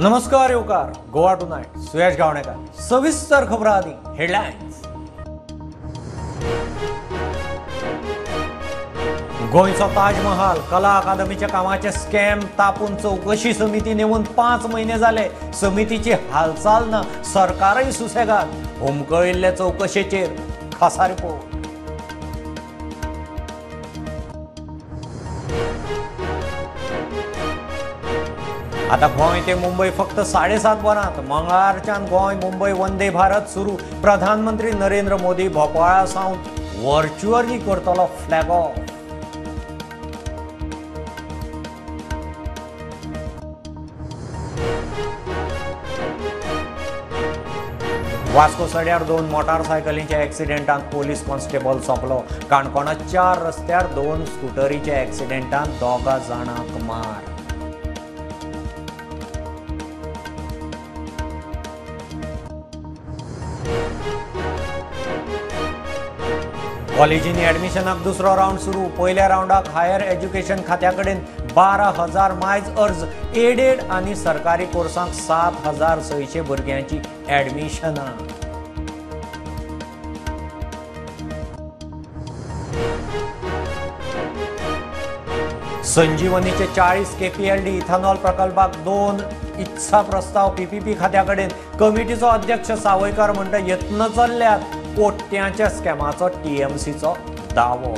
नमस्कार येवकार गोवा टुनायट सुयश गावणेकर। सविस्तर खबरां आदी हेडलायन्स। गोंयचो ताजमहाल कला अकादमीच्या कामाचे स्कॅम तापून चौकशी समिती नेमून 5 महिने जाले। समितीची हालचाल ना, सरकारय सुसेगाद। हुमकळिल्ले चौकशेचेर खासा रिपोर्ट। आता गोंय ते मुंबय फक्त 7.5 वरांत। मंगळारच्यान गोंय मुंबय वंदे भारत सुरू। प्रधानमंत्री नरेंद्र मोदी भोपाळा सावन व्हर्च्युअली करतलो फ्लॅग ऑफ। वास्को सड्यार 2 मोटारसायकलींच्या एक्सिडेंटांत पोलीस कॉन्स्टेबल सोंपलो। काणकोणा 4 रस्त्यार 2 स्कुटरीच्या एक्सिडेंटांत 2 जाणांक मार। कॉलेजींनी ॲडमिशनाक दुसरो रावंड सुरू। पयल्या रावंडाक हायर एज्युकेशन खात्या कडेन 12,000 मायज अर्ज। एडेड आनी सरकारी कोर्सांक 7,600 भुरग्यांची ॲडमिशनां। संजीवनीचे 40 KPLD ethanol प्रकल्पाक 2 इत्सा प्रस्ताव पीपीपी खात्या कडेन। कमिटीचो अध्यक्ष सावयकार म्हणटा यत्न चल्ल्यात। कोट्यांच्या स्कॅमाचो टीएमसीचो दावो।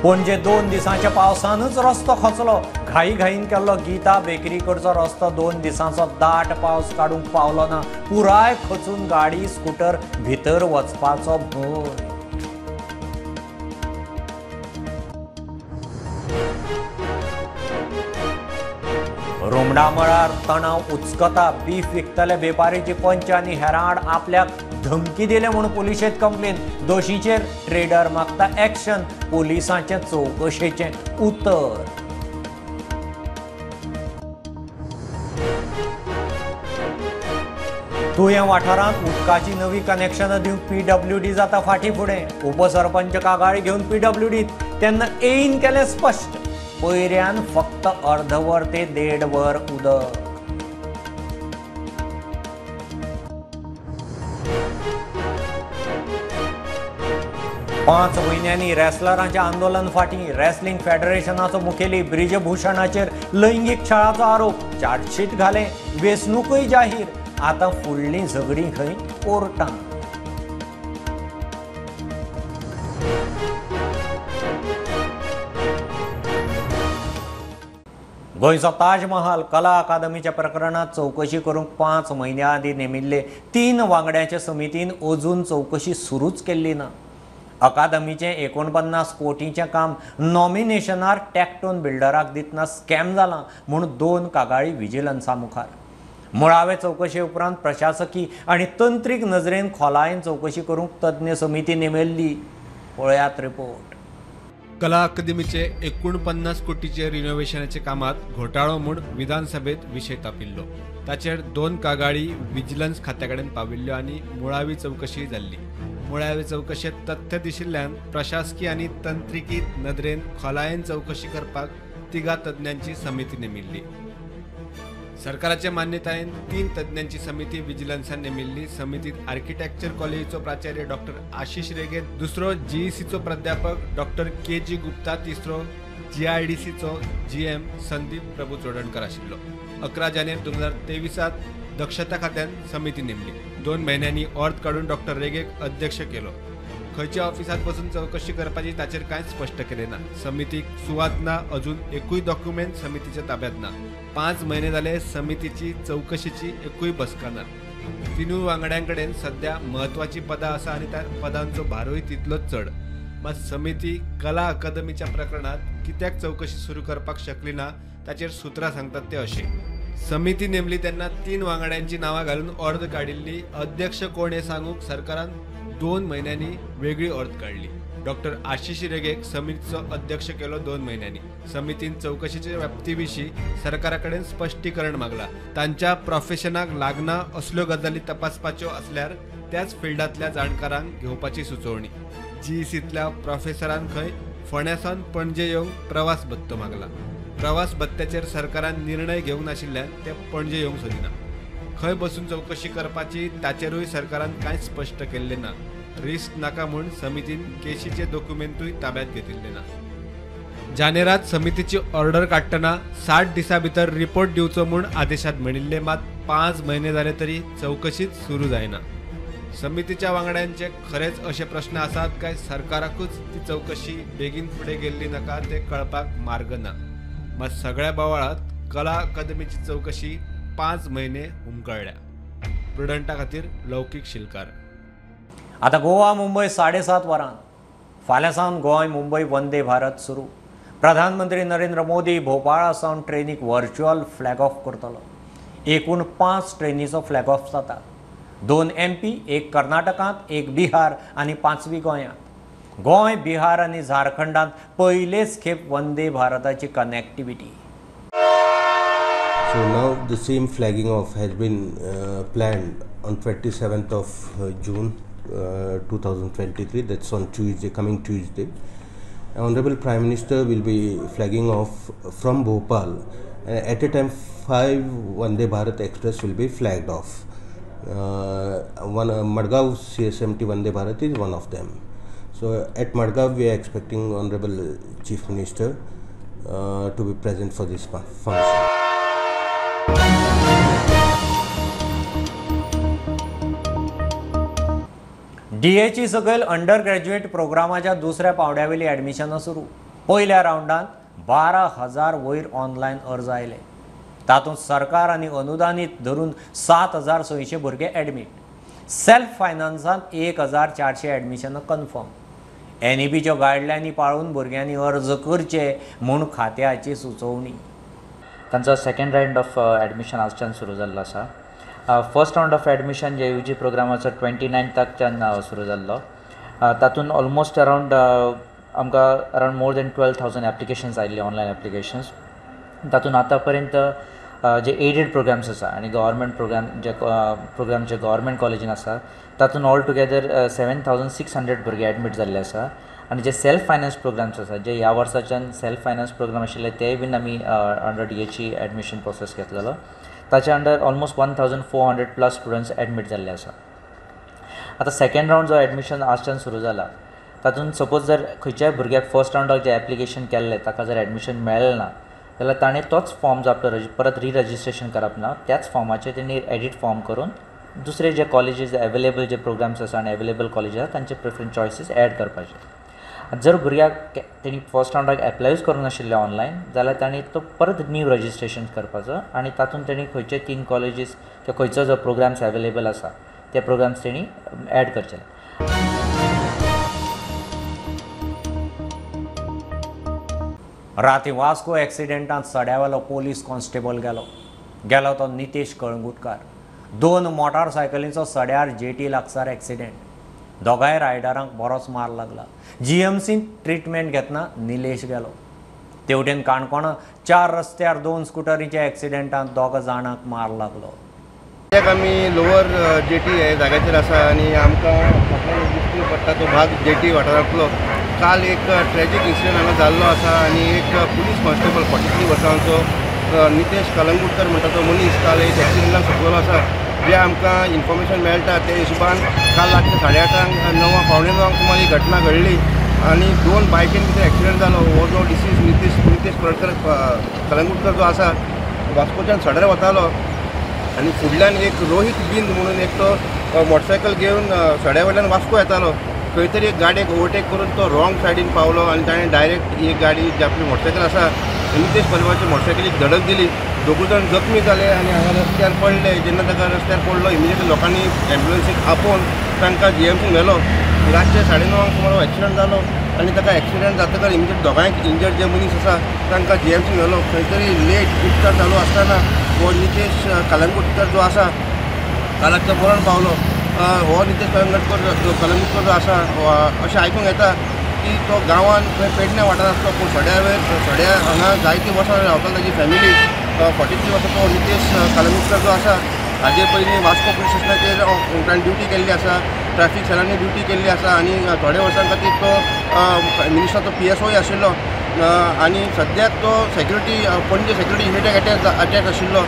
पणजे 2 दिसांच्या पावसानच रस्तो खचलो। घाईघाईन केल्लो गीता बेकरी कडचो रस्तो 2 दिसांचो दाट पावस काडूंक पावलो ना। पुराय खचून गाडी स्कूटर भितर वचपाचो भंय। रुमडामळार तणाव उचकता। बीफ विकतले वेपारीची पंच आनी हेरां आड आपल्याक धमकी दिले म्हूण पुलिशेंत कंप्लेन। दोशीचेर ट्रेडर मागता एक्शन। पुलिसांचें चवकशेचें उतर। तुयें वाठारांत उदकाची नवी कनेक्शनां दिवंक पीडब्ल्यूडी जाता फाटीं फुडें। उपसरपंच कागाळी घेवन पीडब्ल्यूडीत तेन्ना एईन केलें स्पश्ट। पयऱ्यान फक्त अर्धवर ते 1.5 वर उदक। पांच म्हयन्यांनी रेसलरांचें आंदोलन फाटीं। रेसलिंग फेडरेशनाचो मुखेली ब्रिजभूषणाचेर लैंगीक छळाचो आरोप। चार्जशीट घालें, वेंचणूकय जाहीर। आतां फुडलीं झगडीं खंय कोर्टांत। गोंयचो ताजमहाल कला अकादमीच्या प्रकरणात चौकशी करूंक 5 म्हयन्यां आदीं नेमिल्ले 3 वांगड्यांच्या समितीन अजून चौकशी सुरूच केल्ली ना। अकादमीचें 49 कोटींचें काम नॉमिनेशनार टॅक्टोन बिल्डराक दितना स्कॅम जालां म्हूण 2 कागाळी विजिलन्सा मुखार। मुळावे चौकशे उपरांत प्रशासकी आनी तंत्रीक नजरेन खोलायेन चौकशी करूंक तज्ञ समिती नेमिल्ली। पळयात रिपोर्ट। कला अकादमीचे 49 कोटीचे रिनोव्हेशनाचे कामात घोटाळो म्हूण विधानसभेत विशय तापिल्लो। ताचेर 2 कागाळी विजिलन्स खात्या कडेन पाविल्ल्यो आनी मुळावी चवकशी जाल्ली। मुळावे चवकशेंत तथ्य दिशिल्ल्यान प्रशासकी आनी तंत्रिकी नदरेन खोलायेन चवकशी करपाक 3 तज्ञांची समिती नेमिल्ली। सरकाराचे मान्यतायेन 3 तज्ञांची समिती विजिलन्सान नेमिल्ली। समितीत आर्किटेक्चर कॉलेजीचो प्राचार्य डॉक्टर आशिष रेगे, दुसरो जीईसीचो प्राध्यापक डॉक्टर के जी गुप्ता, तिसरो जीआयडीसीचो जीएम संदीप प्रभू चोडणकर आशिल्लो। 11 जानेवारी 2023 दक्षता खात्यान समिती नेमली। 2 म्हयन्यांनी अर्द काडून डॉक्टर रेगेक अध्यक्ष केलो। खंयच्या ऑफिसांत बसून चवकशी करपाची ताचेर कांयच स्पश्ट केलें ना। समितीक सुवात ना, अजून एकूय डॉक्युमेंट समितीच्या ताब्यात ना। 5 म्हयने जाले समितीची चवकशेची एकूय बसका ना। 3 वांगड्यां कडेन सद्या म्हत्वाचीं पदां आसा आनी त्या पदांचो भारूय तितलोच चड। मात समिती कला अकादमीच्या प्रकरणांत कित्याक चवकशी सुरू करपाक शकली ना ताचेर सुत्रां सांगतात ते अशें। समिती नेमली तेन्ना 3 वांगड्यांची नांवां घालून अर्द काडिल्ली। अध्यक्ष कोण हें सांगूंक सरकारान 2 म्हयन्यांनी वेगळी अर्द काडली। डॉक्टर आशिष रेगेक समितीचो अध्यक्ष केलो 2 म्हयन्यांनी। समितीन चवकशेचे व्याप्ती विशीं सरकारा कडेन स्पश्टीकरण मागला। तांच्या प्रोफेशनाक लागना असल्यो गजाली तपासपाच्यो आसल्यार त्याच फिल्डांतल्या जाणकारांक घेवपाची सुचोवणी। जीईसींतल्या प्रोफेसरान खंय फोंड्या सावन पणजे येवंक प्रवास भत्तो मागला. प्रवास भत्त्याचेर सरकारान निर्णय घेवंक नाशिल्ल्यान ते पणजे येवंक सोदिना. खंय बसून चवकशी करपाची ताचेरूय सरकारान कांयच स्पश्ट केल्लें ना. रिस्क नाका म्हूण समितीन केशीचे दोकुमेंतूय ताब्यात घेतिल्ले ना. जानेरात समितीची ऑर्डर काडटना 60 दिसां भितर रिपोर्ट दिवचो म्हूण आदेशात म्हणिल्ले, मात 5 म्हयने जाले तरी चवकशीच सुरू जायना. समितीच्या वांगड्यांचे खरेंच अशे प्रश्न आसात काय सरकाराकूच ती चवकशी बेगीन फुडें गेल्ली नाका ते कळपाक मार्ग ना. मात सगळ्या बोवाळांत कला अकादमीची चवकशी 5 म्हयने हुमकळ्ळ्या. प्रुडंटा खातीर लौकीक शिलकार. आतां गोवा मुंबय 7:30 वरां फाल्यां सावन गोंय मुंबय वंदे भारत सुरू. प्रधानमंत्री नरेंद्र मोदी भोपाळा सावन ट्रेनीक व्हर्च्युअल फ्लॅग ऑफ करतलो. एकूण 5 ट्रेनीचो फ्लॅग ऑफ जाता. 2 MP, 1 कर्नाटकांत, 1 बिहार आनी 5वी गोंयांत. गोंय, बिहार आनी झारखंडांत पयलेच खेप वंदे भारताची connectivity. So now the same flagging off has been planned on 27th of June 2023. That's on Tuesday, coming Tuesday. Honorable Prime Minister will be flagging off from Bhopal. At a time, 5 Vande Bharat Express will be flagged off. One Madgaon CSMT Vande Bharat is one of them. So at Madgaon we are expecting Honorable Chief Minister to be present for this function. DHE सकयल under graduate प्रोग्रामाच्या दुसऱ्या पावंड्यावेली ॲडमिशनां सुरू. पयल्या रावंडांत 12,000 वयर online अर्ज आयले. तातूंत सरकार आनी अनुदानीत धरून 7,600 भुरगे ॲडमीट. सेल्फ फायनान्सांत 1,400 ॲडमिशनां कन्फर्म. एनईपीच्यो गायडलायनी पाळून भुरग्यांनी अर्ज करचे म्हूण खात्याची सुचोवणी. तांचो सेकंड रावंड ऑफ ॲडमिशन आजच्यान सुरू जाल्लो आसा. फर्स्ट रावंड ऑफ ॲडमिशन जे you जी प्रोग्रामाचो 29ताकच्यान सुरू जाल्लो. तातूंत ऑलमोस्ट अरावंड आमकां अरावंड मोर दॅन 12,000 एप्लिकेशन्स आयिल्ली, ऑनलायन एप्लिकेशन्स. तातूंत आतां पर्यंत जे एडेड प्रोग्राम्स आसा आनी गव्हर्मेंट प्रोग्राम जे प्रोग्राम जे गव्हर्मेंट कॉलेजीन आसा तातूंत ऑल टुगेदर 7,600 भुरगे एडमीट जाल्ले आसा. आनी जे सेल्फ फायनान्स प्रोग्राम्स आसा, जे ह्या वर्साच्यान सेल्फ फायनान्स प्रोग्राम आशिल्ले तेय बीन आमी under D H E admission process घेतलेलो. ताच्या under almost 1,400 plus students admit जाल्ले आसा. आतां सेकंड रावंड जो एडमिशन आजच्यान सुरू जाला तातूंत सपोज जर खंयच्याय भुरग्याक फर्स्ट रावंडाक जें एप्लिकेशन केल्लें ताका जर एडमिशन मेळ्ळें ना जाल्यार ताणें तोच फॉर्म जो आपलो परत रिरजिस्ट्रेशन करप ना, त्याच फॉर्माचेर तेणी एडिट फॉर्म करून दुसरे जे कॉलेजीस एवेलेबल जे प्रोग्राम्स आसा आनी एवेलेबल कॉलेजीस आसा तांचे प्रिफरन्स चॉयसीस एड करपाचे. जर भुरग्याक तेणी फर्स्ट रावंडाक एप्लायूच करूंक नाशिल्लें ऑनलायन जाल्यार ताणें तो परत न्यू रजिस्ट्रेशन करपाचो आनी तातूंत तेणी खंयचे 3 कॉलेजीस किंवा खंयचो जो प्रोग्राम्स एवेलेबल आसा ते प्रोग्राम्स तेणी एड करचे. राती वास्को एक्सिडेंटांत सड्यावेलो पोलीस कॉन्स्टेबल गेलो. गेलो तो नितेश कळंगुटकार. 2 मोटारसायकलींचो सड्यार जेटी लागसार एक्सिडेंट. दोगांय रायडरांक बरोच मार लागला. जीएमसींत ट्रिटमेंट घेतना निलेश गेलो. तेवटेन काणकोणा 4 रस्त्यार 2 स्कुटरीच्या एक्सिडेंटांत 2 जाणांक मार लागलो. आमी लोवर जेटी हे जाग्याचेर आसा आनी आमकां दिश्टी पडटा तो भाग जेटी वाठारांतलो. काल एक ट्रेजीक इन्सिडंट हांगा जाल्लो आसा आनी एक पुलीस कॉन्स्टेबल 43 वर्सांचो नितेश कलंगुटकर म्हणटा तो मनीस काल एक एक्सिडंटान सोंपलेलो आसा. जे आमकां इन्फॉर्मेशन मेळटा ते हिशोबान काल रातचे 8:30 9 8:45 सुमार ही घटना घडली आनी 2 बायकीन भितर एक्सिडंट जालो. हो जो डिसीज नितेश कलंगुटकर जो आसा वास्कोच्यान सड्यार वतालो आनी फुडल्यान एक रोहीत बिंद म्हणून एक तो मोटरसायकल घेवन सड्या वयल्यान वास्को येतालो. खंय तरी एक गाडयेक ओवरटेक करून तो रॉंग सायडीन पावलो आनी ताणें डायरेक्ट एक गाडी जी आपली मोटरसायकल आसा नितेश परिवारची मोटरसायकलीक धडक दिली. 2 जाण जखमी जाले आनी हांगा रस्त्यार पडले. जेन्ना ताका रस्त्यार पडलो इमिजिएटली लोकांनी एम्बुलन्सीक आपोवन तांकां जीएमसीन व्हेलो. रातचे 9:30 सुमार एक्सिडंट जालो आनी ताका एक्सिडंट जातकच इमिजिएट दोगांयक इंजर्ड जे मनीस आसा तांकां जीएमसीन व्हेलो. खंय तरी लेट उपचार चालू आसतना हो नितेश कलंगुटकर जो आसा काल मरण पावलो. हो नितेश कलंगुटकर जो आसा अशें आयकूंक येता की तो गांवांत खंय पेडण्या वाठारांतलो, पूण सड्यावेर सड्या हांगा जायतीं वर्सां रावतालो. ताजी फॅमिली 43 वर्सां तो नितेश कलंगुटकर जो आसा हाजे पयलीं वास्को पुलीस स्टेशनाचेर ताणें ड्युटी केल्ली आसा. ट्रॅफिक सेलांनी ड्युटी केल्ली आसा आनी थोड्या वर्सां खातीर तो मिनिस्टराचो PSOय आशिल्लो आनी सद्याक तो सेक्युरिटी पणजे सेक्युरिटी युनिटाक अटॅच आशिल्लो.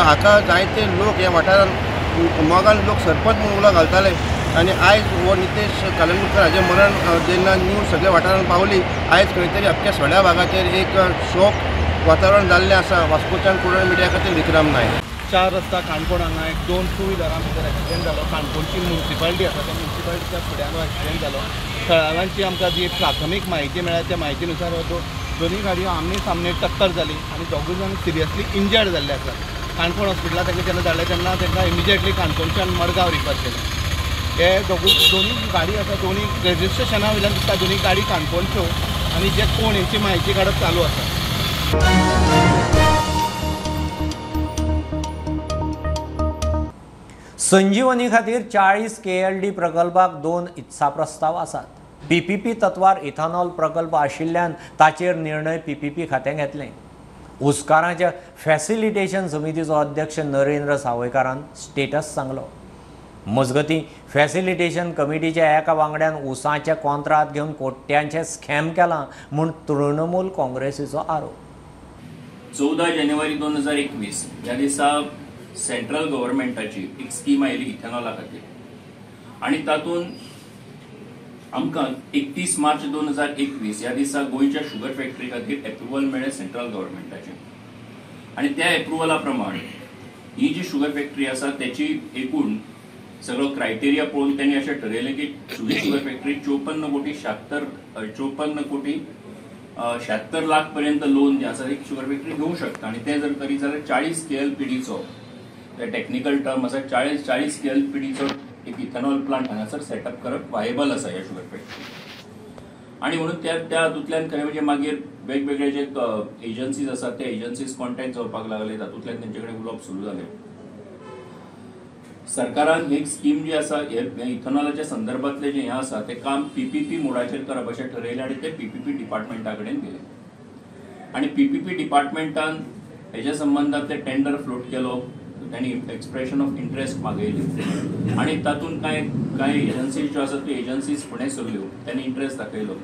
हाका जायते लोक ह्या वाठारांत मोगान लोक सरपंच म्हणून उलो घालताले आनी आयज हो नितेश कलंगूटकर हाजें मरण जेन्ना न्यूज सगळ्या वाठारांत पावली, आयज खंय तरी अख्ख्या सगळ्या भागाचेर एक शोक वातावरण जाल्लें आसा. वास्कोच्यान प्रुडंट मिडिया खातीर विक्रम नायक. 4 रस्ता काणकोण हांगा एक 2 टू व्हिलरां भितर एक्सिडेंट जालो. काणकोणची मुन्सिपालिटी आसा, त्या मुन्सिपालिटीच्या फुड्यान एक्सिडेंट जालो. थळाव्यांची आमकां जी प्राथमीक म्हायती मेळ्ळ्या त्या म्हायतीनुसार दोनूय गाडयो आमने सामने टक्कर जाली आनी दोगूय जाण सिरियसली इंजर्ड जाल्ले आसात. काणकोण हॉस्पिटलांत तांकां जेन्ना धाडले तेन्ना तांकां इमिजिएटली काणकोणच्यान मडगांव रिफर केलें. हे दोनूय गाडी आसा, दोनूय रजिस्ट्रेशना वयल्यान दिसता दोनूय गाडी काणकोणच्यो आनी जे कोण हेची म्हायती काडप चालू आसा. संजीवनी खातीर 40 KLD प्रकल्पाक 2 इत्सा प्रस्ताव आसात. PPP तत्वार इथेनॉल प्रकल्प आशिल्ल्यान ताचेर निर्णय PPP खातें घेतलें. उस्काराच्या फॅसिलिटेशन समितीचो अध्यक्ष नरेंद्र सावयकारान स्टेटस सांगलो. मजगतीं फॅसिलिटेशन कमिटीच्या एका वांगड्यान उसाचें कॉन्त्रात घेवन कोट्यांचें स्कॅम केलां म्हूण तृणमूल काँग्रेसीचो आरोप. 14 जानेवारी 2021 ह्या दिसा सेंट्रल गव्हर्मेंटाची एक स्कीम आयली इथेनॉला खातीर आनी तातूंत आमकां 31 मार्च 2021 ह्या दिसा गोंयच्या शुगर फॅक्टरी खातीर एप्रुवल मेळ्ळें सेंट्रल गव्हर्मेंटाचें आनी त्या एप्रुवला प्रमाण ही जी शुगर फॅक्टरी आसा त्याची एकूण सगळो क्रायटेरिया पळोवन त्यांनी अशें ठरयलें की शुगर फॅक्टरी 54 कोटी 76 लाख पर्यंत लोन जे आसा एक शुगर फॅक्टरी घेवंक शकता आनी तें जर करीत जाल्यार 40 KLPDचो टॅक्निकल टर्म आसा 40 KLPDचो एक इथेनॉल प्लांट हांगासर सेटअप करप वायबल आसा ह्या शुगर फॅक्टरी. आनी म्हणून त्या हातूंतल्यान खरें म्हणजे मागीर वेगवेगळे जे एजन्सीज आसात त्या एजन्सीज कॉन्टॅक्ट जावपाक लागले, तातूंतल्यान तेंचे कडेन उलोवप सुरू जालें. सरकारान ही स्कीम जी आसा इथेनॉलाच्या संदर्भातलें जें हें आसा तें काम PPP मोडाचेर करप अशें ठरयलें आनी तें PPP डिपार्टमेंटा कडेन दिलें आनी PPP डिपार्टमेंटान हेज्या संबंदांत तें टेंडर फ्लोट केलो. त्यांनी एक्सप्रेशन ऑफ इंट्रस्ट मागयली आनी तातूंत कांय कांय एजन्सीज ज्यो आसात त्यो एजन्सीज फुडें सरल्यो, त्यांनी इंट्रस्ट दाखयलो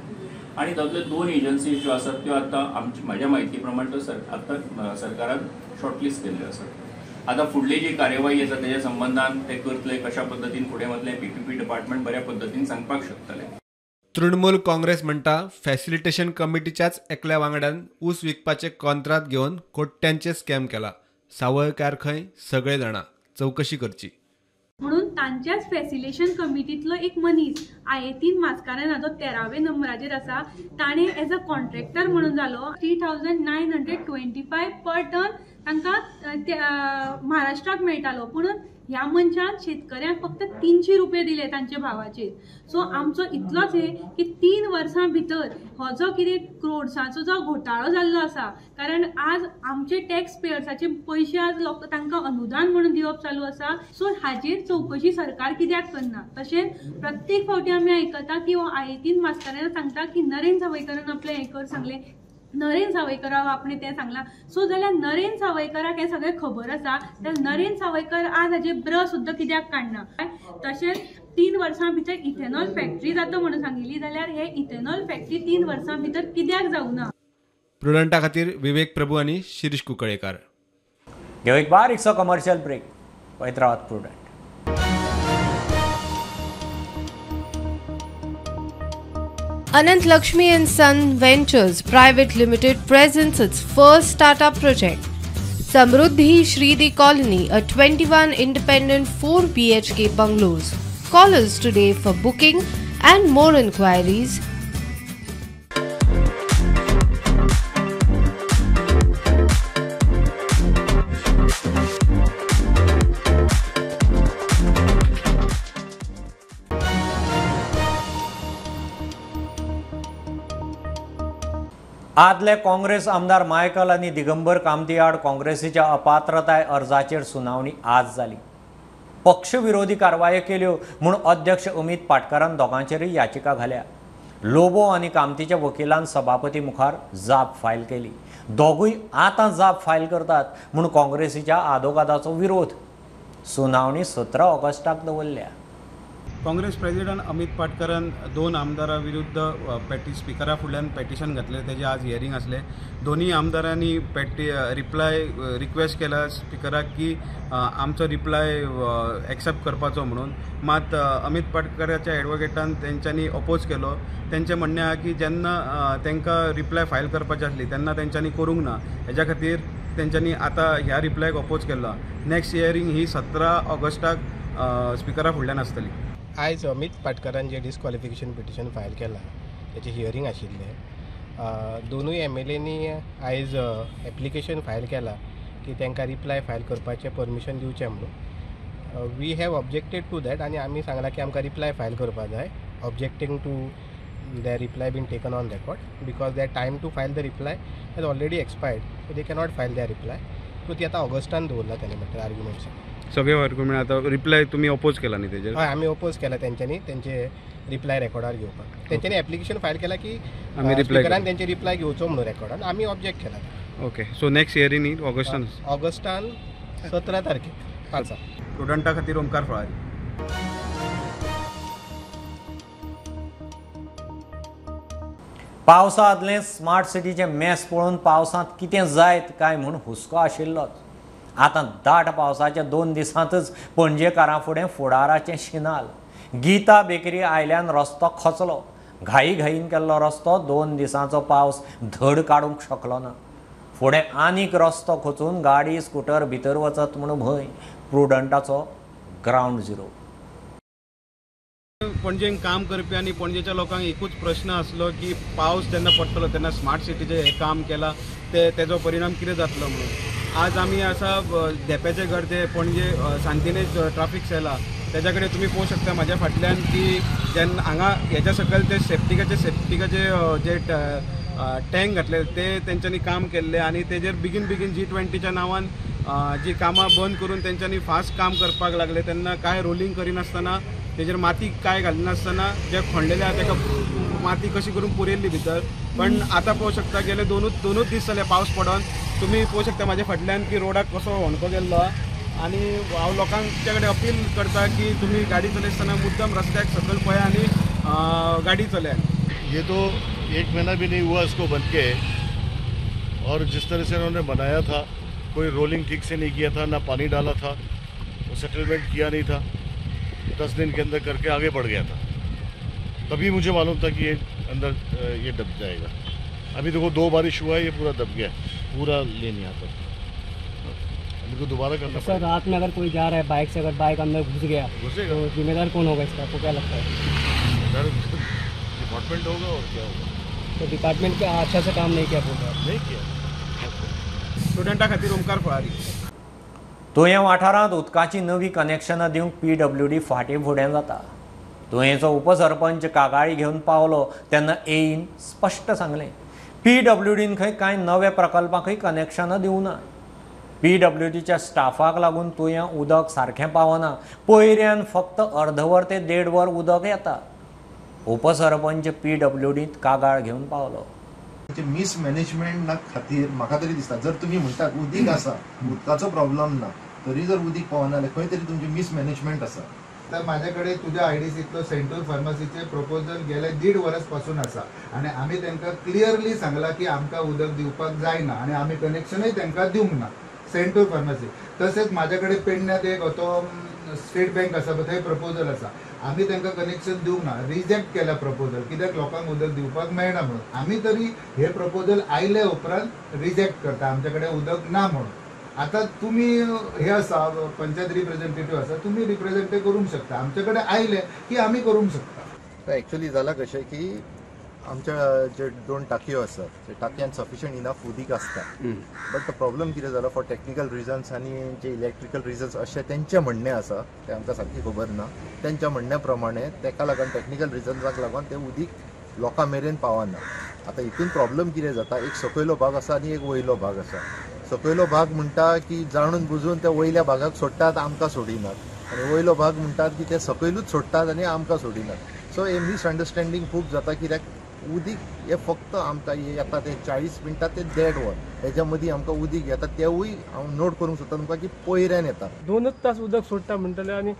आनी तातूंतल्यो 2 एजन्सीज ज्यो आसात त्यो आतां आमची म्हाज्या म्हायती प्रमाण त्यो आतां सरकारान शॉर्टलिस्ट केल्ल्यो आसात. आतां फुडली जी कार्यवाही आसा तेज्या संबंदान ते करतले कशा पद्दतीन फुडें वतले PPP department बऱ्या पद्दतीन सांगपाक शकतले. तृणमूल काँग्रेस म्हणटा फॅसिलिटेशन कमिटीच्याच एकल्या वांगड्यान ऊस विकपाचे कॉन्त्रात घेवन कोट्यांचे स्कॅम केला. सावयकार खंय सगळे जाणा, चौकशी करची. म्हणून तांच्याच फॅसिलेशन कमिटींतलो एक मनीस आयेतीन मास्कारेन्हा जो 13व्या नंबराचेर आसा ताणें एज अ कॉन्ट्रॅक्टर म्हणून जालो 3925 पर टन तांकां महाराष्ट्राक मेळटालो, पूण ह्या मनशान शेतकऱ्यांक फक्त 300 रुपये दिले तांच्या भावाचेर. सो आमचो इतलोच हे की 3 वर्सां भितर हो जो कितें क्रोड्साचो जो घोटाळो जाल्लो आसा, कारण आज आमचे टॅक्स पेयर्साचे पयशे आज लोक तांकां अनुदान म्हणून दिवप चालू आसा. सो हाजेर चवकशी सरकार कित्याक करना? तशेंच प्रत्येक फावटी आमी आयकता की हो आयेतीन मास्कारेन्हा सांगता की नरेंद्र सावयकारान आपलें हें कर सांगलें, नरेंद्र सावयकाराक आपणें तें सांगलां. सो जाल्यार नरेंद्र सावयकाराक हें सगळें खबर आसा, जाल्यार नरेंद्र सावयकार आज हाजे ब्र सुद्दां कित्याक काडना? तशेंच 3 वर्सां भितर इथेनॉल फॅक्टरी जाता म्हणून सांगिल्ली, जाल्यार हे इथेनॉल फॅक्टरी 3 वर्सां भितर कित्याक जावना? प्रुडंटा खातीर विवेक प्रभू आनी शिरीष कुंकळेकार. घेऊ एक बारीकसो कमर्शियल ब्रेक. पळयत रावात Prudent. Anant Lakshmi and Son Ventures Private Limited presents its first startup project, Samruddhi Shridi Colony, a 21 independent 4 BHK bungalows. Call us today for booking and more inquiries. आदले काँग्रेस आमदार मायकल आनी दिगंबर कामती आड काँग्रेसीच्या अपात्रताय अर्जाचेर सुनावणी आज जाली. पक्षविरोधी कारवायो केल्यो म्हूण अध्यक्ष अमित पाटकारान दोगांचेरूय याचिका घाल्या. लोबो आनी कामतीच्या वकिलान सभापती मुखार जाप फायल केली. दोगूय आतां जाप फायल करतात म्हूण काँग्रेसीच्या आदोगादाचो विरोध. सुनावणी 17 ऑगस्टाक दवरल्या. काँग्रेस प्रेसिडेंट अमित पाटकरान दोन आमदारा विरुद्ध स्पिकरा फुडल्यान पेटिशन घातलें, तेजें आज हियरींग आसलें. दोनूय आमदारांनी रिप्लाय रिक्वेस्ट केला स्पिकराक की आमचो रिप्लाय एक्सेप्ट करपाचो म्हणून. मात अमित पाटकराच्या एडवोकेटान तेंच्यांनी अपोज केलो. तेंचें म्हणणें आहा की जेन्ना तांकां रिप्लाय फायल करपाची आसली तेन्ना तेंच्यांनी करूंक ना, हेज्या खातीर तेंच्यांनी आतां ह्या रिप्लायक अपोज केला. नेक्स्ट हियरींग ही 17 ऑगस्टाक स्पिकरा फुडल्यान आसतली. आयज अमित पाटकरान जे डिस्क्वॉलिफिकेशन पिटिशन फायल केलां तेचें हियरींग आशिल्लें. दोनूय एमएलएनी आयज एप्लिकेशन फायल केलां की तांकां रिप्लाय फायल करपाचें परमिशन दिवचें म्हणून. We have objected to that आनी आमी सांगलां की आमकां रिप्लाय फायल करपाक जाय, objecting to their reply been taken on record because their time to file the reply has already expired, so they cannot file their reply. So ती आतां Augustan दवरला तेणे म्हटल्यार आर्ग्युमेंट्स सगळे आर्ग्युमेंट. आतां रिप्लाय तुमी अपोज केला न्ही तेजेर? हय, आमी अपोज केला तेंच्यांनी तेंचे रिप्लाय रेकॉर्डार घेवपाक. तेंच्यांनी एप्लिकेशन फायल केला की स्पिकरान तेंचे रिप्लाय घेवचो म्हणून रेकॉर्डान, आमी ऑब्जेक्ट केला. ओके, सो नेक्स्ट हियरींग न्ही ऑगस्टान? ऑगस्टान 17 तारखेक 5. स्टुडंटा खातीर ओमकार फळारी. पावसा आदलें स्मार्ट सिटीचें मेस पळोवन पावसांत कितें जायत काय म्हूण हुस्को आशिल्लोच. आतां दाट पावसाच्या 2 दिसांतच पणजेकारां फुडें फुडाराचें शिनाल. गीता बेकरी आयल्यान रस्तो खचलो. घाई घाईन केल्लो रस्तो 2 दिसांचो पावस धड काडूंक शकलो ना. फुडें आनीक रस्तो खचून गाडी स्कुटर भितर वचत म्हूण भंय. प्रुडंटाचो ग्रावंड झिरो. पणजेन काम करपी आनी पणजेच्या लोकांक एकूच प्रश्न आसलो की पावस जेन्ना पडटलो तेन्ना स्मार्ट सिटीचें हें काम केलां ते तेजो परिणाम कितें जातलो म्हणून. आज आमी आसा धेंप्याचे घर, ते पणजे सांतिनेज ट्राफीक सेला, तेज्या कडेन तुमी पळोवंक शकता म्हाज्या फाटल्यान की जेन्ना हांगा हेज्या सकयल ते सेप्टिकाचे जे टँक घातले ते तेंच्यांनी काम केल्लें आनी तेजेर बेगीन बेगीन G20च्या नांवान जी कामां बंद करून तेंच्यांनी फास्ट काम करपाक लागले. तेन्ना कांय रोलिंग करिनासतना तेजेर माती कांय घालिनासतना जे खणलेले आहा तेका माती कशी करून पुरयल्ली भितर. पण आतां पळोवंक शकता गेले दोनूच दीस जाले पावस पडोन. तुमी पळोवंक शकता म्हाज्या फाटल्यान की रोडाक कसो होणको गेल्लो आहा. आनी हांव लोकांच्या कडेन अपील करता की तुमी गाडी चलयतना मुद्दम रस्त्याक सकयल पळया आनी गाडी चलयात. ये तो 1 महीना भी नहीं हुआ इसको बन के, और जिस तरह से उन्होंने बनाया था कोई रोलिंग ठीक से नहीं किया था, ना पानी डाला था, वो सेटलमेंट किया नहीं था, 10 दिन के अंदर करके आगे बढ़ गया था. तभी मुझे मालूम था कि ये अंदर ये दब जाएगा. अभी देखो 2 बारिश हुआ है, ये पूरा दब गया, पूरा ले नहीं आता, अभी को दोबारा करना सर। रात में अगर कोई जा रहा है बाइक से, अगर बाइक अंदर घुस गया घुसेगा तो जिम्मेदार कौन होगा इसका, आपको क्या लगता है? डिपार्टमेंट होगा और क्या होगा। तो डिपार्टमेंट का अच्छा से काम नहीं किया, बोल रहा नहीं किया। स्टुडंटा खातीर ओमकार फळारी. तुयें वाठारांत उदकाची नवी कनेक्शनां दिवंक PWD फाटीं फुडें जाता. तुयेंचो उपसरपंच कागाळी घेवन पावलो तेन्ना एईन स्पश्ट सांगलें PWDन खंय कांय नवे प्रकल्पांकय कनेक्शनां दिवना. PWDच्या स्टाफाक लागून तुयें उदक सारकें पावना. पयऱ्यान फक्त अर्दवर ते 1.5 वर उदक येता. उपसरपंच PWDंत कागाळ घेवन पावलो. मिसमॅनेजमेंटा खातीर म्हाका तरी दिसता, जर तुमी म्हणटात उदीक आसा, उदकाचो प्रॉब्लम ना, तरी जर उदीक पावना जाल्यार खंय तरी तुमचें मिसमॅनेजमेंट आसा. तर माझ्या कडेन तुज्या आयडीसींतलो सेंट्रल फार्मासीचे प्रपोजल गेले 1.5 वर्स पासून आसा आनी आमी तांकां क्लियरली सांगलां की आमकां उदक दिवपाक जायना आनी आमी कनेक्शनूय तांकां दिवंक ना सेंट्रल फार्मासी. तशेंच म्हाज्या कडेन पेडण्यात एक तो स्टेट बँक आसा पळय, थंय प्रपोजल आसा, आमी तांकां कनेक्शन दिवंक ना, रिजेक्ट केला प्रपोजल, कित्याक लोकांक उदक दिवपाक मेळना म्हणून. आमी तरी हे प्रपोजल आयले उपरांत रिजेक्ट करता, आमचे कडेन उदक ना म्हणून. आतां तुमी हे आसा पंचायत रिप्रेझेंटेटिव्ह आसा, तुमी रिप्रेझेंट करूंक शकता, आमचे कडेन आयले की आमी करूंक शकता. एक्चुअली जाला कशें की आमच्या जे 2 टाकयो आसात ते टाकयान सफिशियंट इनफ उदीक आसता, बट प्रॉब्लम कितें जाला फॉर टेक्निकल रिजन्स आनी जे इलेक्ट्रिकल रिजन्स अशें तेंचें म्हणणें आसा, तें आमकां सारकें खबर ना. तेंच्या म्हणण्या प्रमाणे तेका लागून टेक्निकल रिजन्साक लागून तें उदीक लोकां मेरेन पावना. आतां हितून प्रॉब्लम कितें जाता, एक सकयलो भाग आसा आनी एक वयलो भाग आसा. सकयलो भाग म्हणटा की जाणून बुजून त्या वयल्या भागाक सोडटात, आमकां सोडिनात, आनी वयलो भाग म्हणटात की ते सकयलूच सोडटात आनी आमकां सोडिनात. सो हे मिसअंडरस्टँडींग खूब जाता, कित्याक उदीक हे फक्त आमकां येता ते 40 मिनटां ते 1.5 वर हेच्या मदीं आमकां उदीक येता, तेवूय हांव नोट करूंक सोदता तुमकां की पयऱ्यान येता. 2 तास उदक सोडटा म्हणटले आनी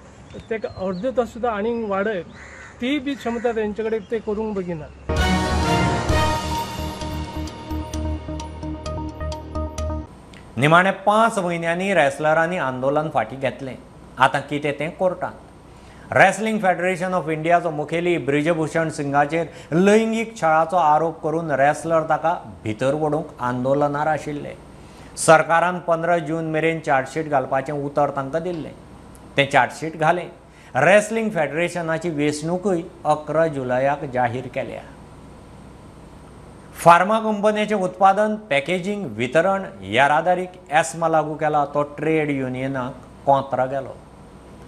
तेका अर्दे तास सुद्दां आनीक वाडय ती बी क्षमता तेंचे कडेन ते करूंक बगिना. निमाणे 5 म्हयन्यांनी रेसलरांनी आंदोलन फाटीं घेतलें. आतां कितें तें कोर्टांत. रेसलिंग फेडरेशन ऑफ इंडियाचो मुखेली ब्रिजभूषण सिंगाचेर लैंगीक छळाचो आरोप करून रेसलर ताका भितर ओडूंक आंदोलनार आशिल्ले. सरकारान 15 जून मेरेन चार्जशीट घालपाचें उतर तांकां दिल्लें, तें चार्जशीट घालें. रेसलिंग फेडरेशनाची वेंचणुकूय 11 जुलयाक जाहीर केल्या. फार्मा कंपन्याचें उत्पादन, पॅकेजींग, वितरण, येरादारीक एस्मा लागू केला तो ट्रेड युनियनाक कोंत्रा गेलो.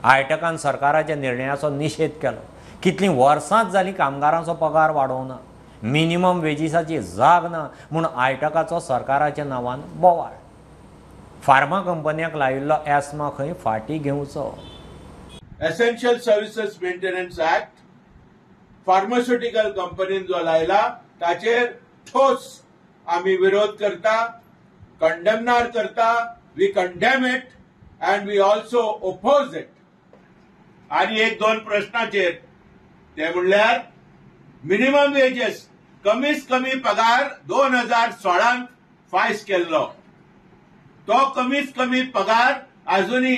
आयटकान सरकाराच्या निर्णयाचो निशेध केलो. कितलीं वर्सांच जालीं कामगारांचो पगार वाडोवना, मिनिमम वेजीसाची जाग ना म्हूण आयटकाचो सरकाराच्या नांवान बोवाळ. फार्मा कंपन्यांक लायिल्लो एस्मा खंय फाटीं घेवचो. Essential services maintenance act pharmaceutical कंपनीन जो लायला ताचेर ठोस आमी विरोध करता, कंडेमनार करता. We condemn it and we also oppose it. आनी एक दोन प्रश्नाचेर ते म्हणल्यार मिनिमम वेजेस कमीत कमी पगार 2016 फायस केल्लो तो कमीत कमी पगार आजुनी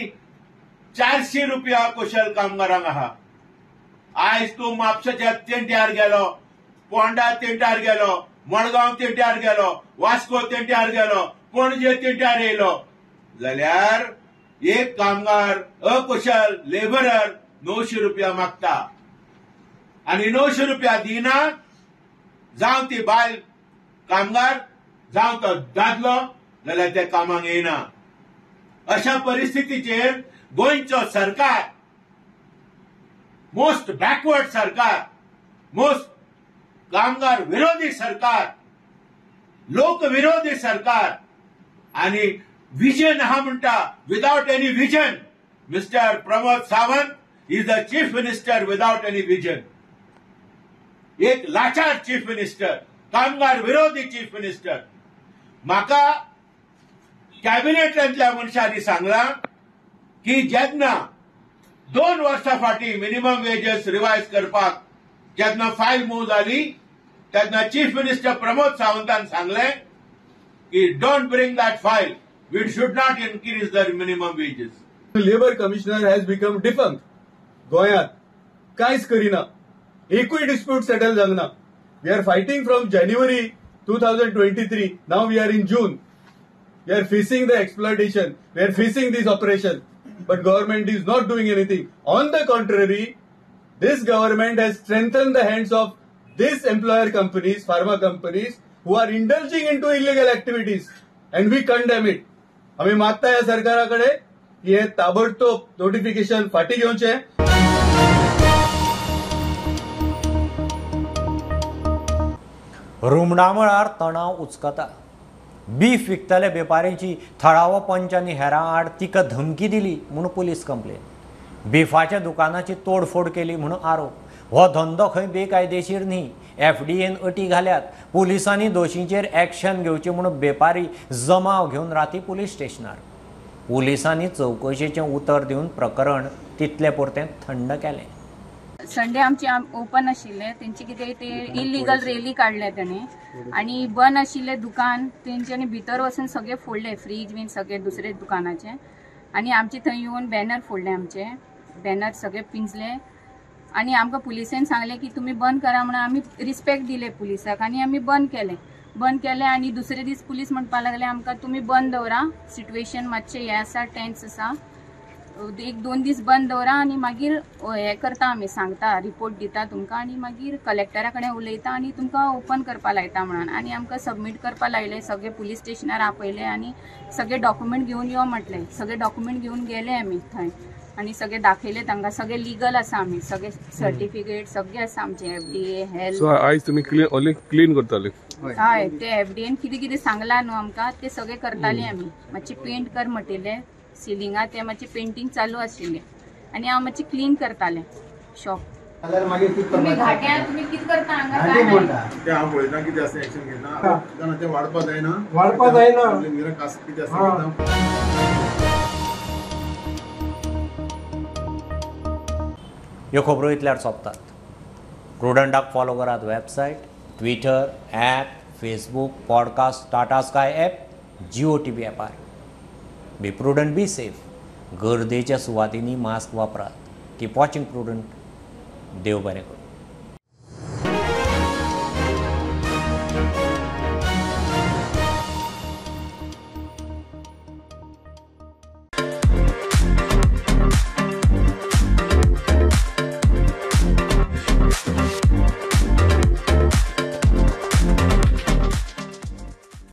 400 रुपया कुशल कामगारांक आहा. आयज तूं म्हापशाच्या तेंट्यार गेलो, पोंडा तेंट्यार गेलो, मडगांव तेंट्यार गेलो, वास्को तेंट्यार गेलो, पणजे तेंट्यार येयलो जाल्यार एक कामगार अकुशल लेबरर 900 रुपया मागता आनी 900 रुपया दिना जावं ती बायल कामगार जावं तो दादलो जाल्यार ते कामाक येयना. अशा परिस्थितीचेर गोंयचो सरकार मोस्ट बॅकवर्ड सरकार, मोस्ट कामगार विरोधी सरकार, लोक विरोधी सरकार आनी विजन आहा म्हणटा. Without any vision mister Pramod Sawant is the chief minister without any vision. एक लाचार चीफ मिनिस्टर, कामगार विरोधी चीफ मिनिस्टर. म्हाका कॅबिनेटांतल्या मनशांनी सांगलां की जेन्ना 2 वर्सां फाटीं मिनिमम वेजेस रिवायज करपाक जेन्ना फायल मूव जाली तेन्ना चीफ मिनिस्टर प्रमोद सावंतान सांगलें की don't bring that file, we should not increase the minimum wages. Labour commissioner has become defunct. गोंयांत कांयच करिना, एकूय डिस्प्यूट सेटल जावंक ना. We are fighting from January 2023, now we are in June. We are facing the exploitation, we are facing this operation, but government is not doing anything. On the contrary, this government has strengthened the hands of these employer companies, pharma companies, who are indulging into illegal activities, and we condemn it. आमी मागता ह्या सरकारा कडेन की हे ताबडतोब notification फाटीं घेवचें. रुमडामळार तणाव उचकता. बीफ विकतले वेपाऱ्यांची थळावो पंच आनी हेरां आड तिका धमकी दिली म्हूण पुलीस कंप्लेन. बिफाच्या दुकानाची तोडफोड केली म्हूण आरोप. हो धंदो खंय बेकायदेशीर न्ही, एफडीएन अटी घाल्यात. पुलिसांनी दोशींचेर एक्शन घेवची म्हूण वेपारी जमाव घेवन राती पुलीस स्टेशनार. पुलिसांनी चवकशेचें उतर दिवन प्रकरण तितले पुरतें थंड केलें. संडे आमचे ओपन आशिल्ले, तेंचे कितें ते इलिगल रेली काडले तेणे आनी बंद आशिल्ले दुकान तेंच्यांनी भितर वचून सगळे फोडले, फ्रीज बीन सगळे दुसरे दुकानाचे, आनी आमचे थंय येवन बॅनर फोडले, आमचे बॅनर सगळे पिंजले आनी आमकां पुलिसेन सांगलें की तुमी बंद करा म्हणून. आमी रिस्पेक्ट दिले पुलिसाक आनी आमी बंद केलें. बंद केलें आनी दुसरे दीस पुलीस म्हणपाक लागले आमकां तुमी बंद दवरा, सिट्युएशन मातशें हें आसा, टेन्स आसा, 1-2 दीस बंद दवरा आनी मागीर हें करता आमी, सांगता, रिपोर्ट दिता तुमकां आनी मागीर कलेक्टरा कडेन उलयता आनी तुमकां ओपन करपा लायता म्हणून. आनी आमकां सबमीट करपा लायलें, सगळे पुलीस स्टेशनार आपयले आनी सगळे डॉक्युमेंट घेवन यो म्हटलें. सगळे डॉक्युमेंट घेवन गेले आमी थंय आनी सगळे दाखयले तांकां, सगळे लिगल आसा, आमी सगळे सर्टिफिकेट सगळे आसा आमचे, एफडीए हेल्थ. सो आयज तुमी क्लीन क्लीन करताले? हय, ते एफडीएन कितें कितें सांगलां न्हू आमकां ते सगळे करताले आमी. मातशें पेंट कर म्हटिल्लें सिलिंगा, ते मातशें पेंटींग चालू आशिल्लें आनी हांव मातशें क्लीन करतालें शॉप. जाल्यार मागीर कितें तुम्ही करपाचें? घाट्यार तुम्ही कितें करता हांगा घांटी काय मोडटा. ते हांव पळयता कितें आसा एक्शन घेता, जाणा तें वाडपा जायना, वाडपा जायना. कितें आसा घेता. ह्यो खबरो इतल्यार सोंपतात. प्रुडंटाक फॉलो करात website, Twitter, app, Facebook, podcast, Tata Sky app, Jio TV ॲपार. Be prudent, be safe. गर्देच्या सुवातींनी मास्क वापरात. Keep watching Prudent. देव बरें करूं.